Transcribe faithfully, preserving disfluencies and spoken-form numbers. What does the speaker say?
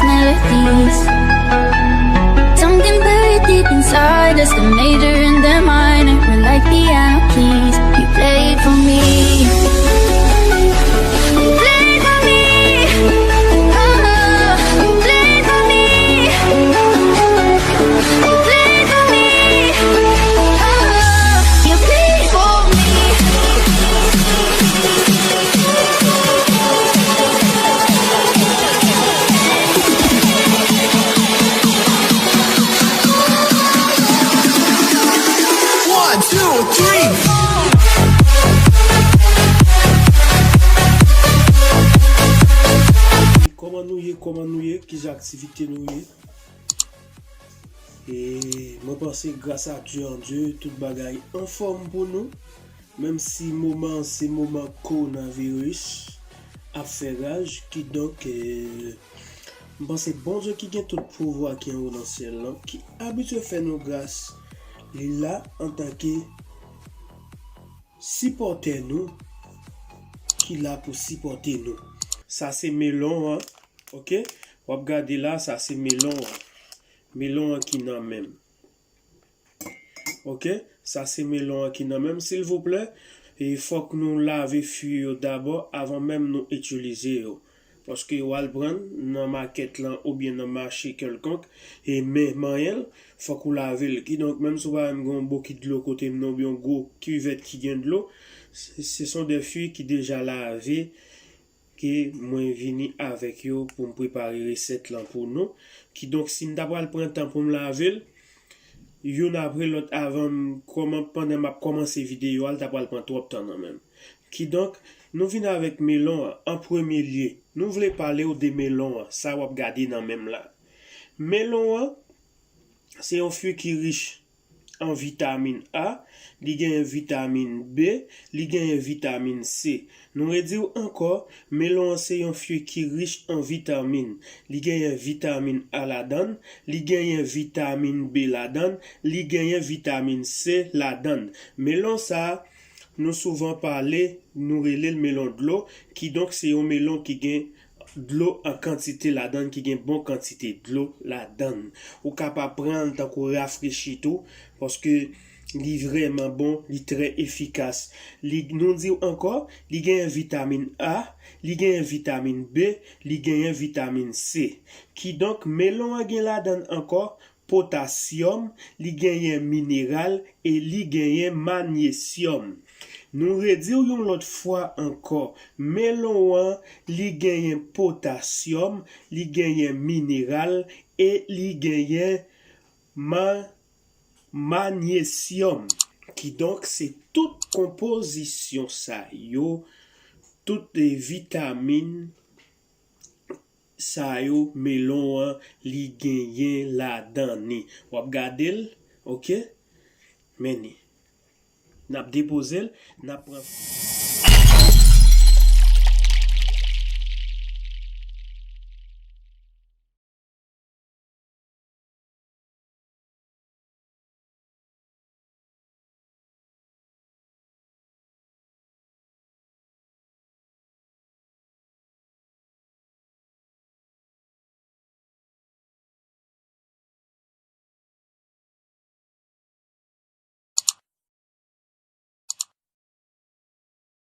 Melodies. Something buried deep inside us, the major and the minor. We're like piano keys. You play it for me. You play it for me. Oh, you play it for me. You play it for me. Oh, you play it for me. One, two, three, four. Kòman nou ye? Kòman nou ye? Kijan aktivite nou ye? E mwen panse, gras a Dye, an Dye, tout bagay anfòm pou nou. Menm si moman an se moman kowonaviris ap fè raj, kidonk, eh, m panse Bondye ki gen tout pouvwa ki anwo nan syèl lan, ki abitye fè nou gras, li la antanke sipòtè nou, ki la pou sipòte nou. Sa se melon an, oke? W ap gade la, sa se melon an. Melon an ki nan men m. Oke, sa se melon an ki nan men m. Silvouplè, e fòk nou lave fwi yo dabò avan menm nou itilize yo. Paske w al pran nan makèt lan oubyen nan mache kèlkonk, e men manyen l, fòk ou lave l. Kidonk, menm si w pa wè m gen yon bokit dlo kote m nan oubyen yon gwo kivèt ki gen dlo, se, se sont des fruits ki deja lave, ke mwen vini avèk yo pou m prepare resèt lan pou nou. Kidonk, si m ta pral pran tan pou m lave l, youn apre lòt avan m kòman-, pandan m ap kòmanse videyo a, l ta pral pran twòp tan nan men m. Kidonk, nou vin avèk melon an, an premye lye. Nou vle pale w de melon an, sa w ap gade nan men m la. Melon an, se yon fwi ki rich an vitamin A, li genyen vitamin B, li genyen vitamin C. Nou redi w ankò, melon an se yon fwi ki rich an vitamin. Li genyen vitamin A ladan l, li genyen vitamin B ladan l, li genyen vitamin C ladan l. Melon sa a, nou souvan pale, nou rele l melon dlo, kidonk se yon melon ki gen dlo an kantite ladan l, ki gen bon kantite dlo ladan l. Ou kapab pran l tankou rafrechi tou, paske li vrèman bon, li trè efikas. Li, nou di w ankò, li genyen vitamin A, li genyen vitamin B, li genyen vitamin C. Kidonk, melon an gen ladan l ankò potasyòm, li genyen mineral e li genyen manyesyòm. Nou redi w yon lòt fwa ankò, melon an, li genyen potasyòm, li genyen mineral e li genyen ma-, manyesyòm. Kidonk, se tout konpozisyon sa yo, tout, eh, vitamin sa yo, melon an, li genyen ladan li. W ap gade l, oke? Men li. N ap depoze l, n ap pran.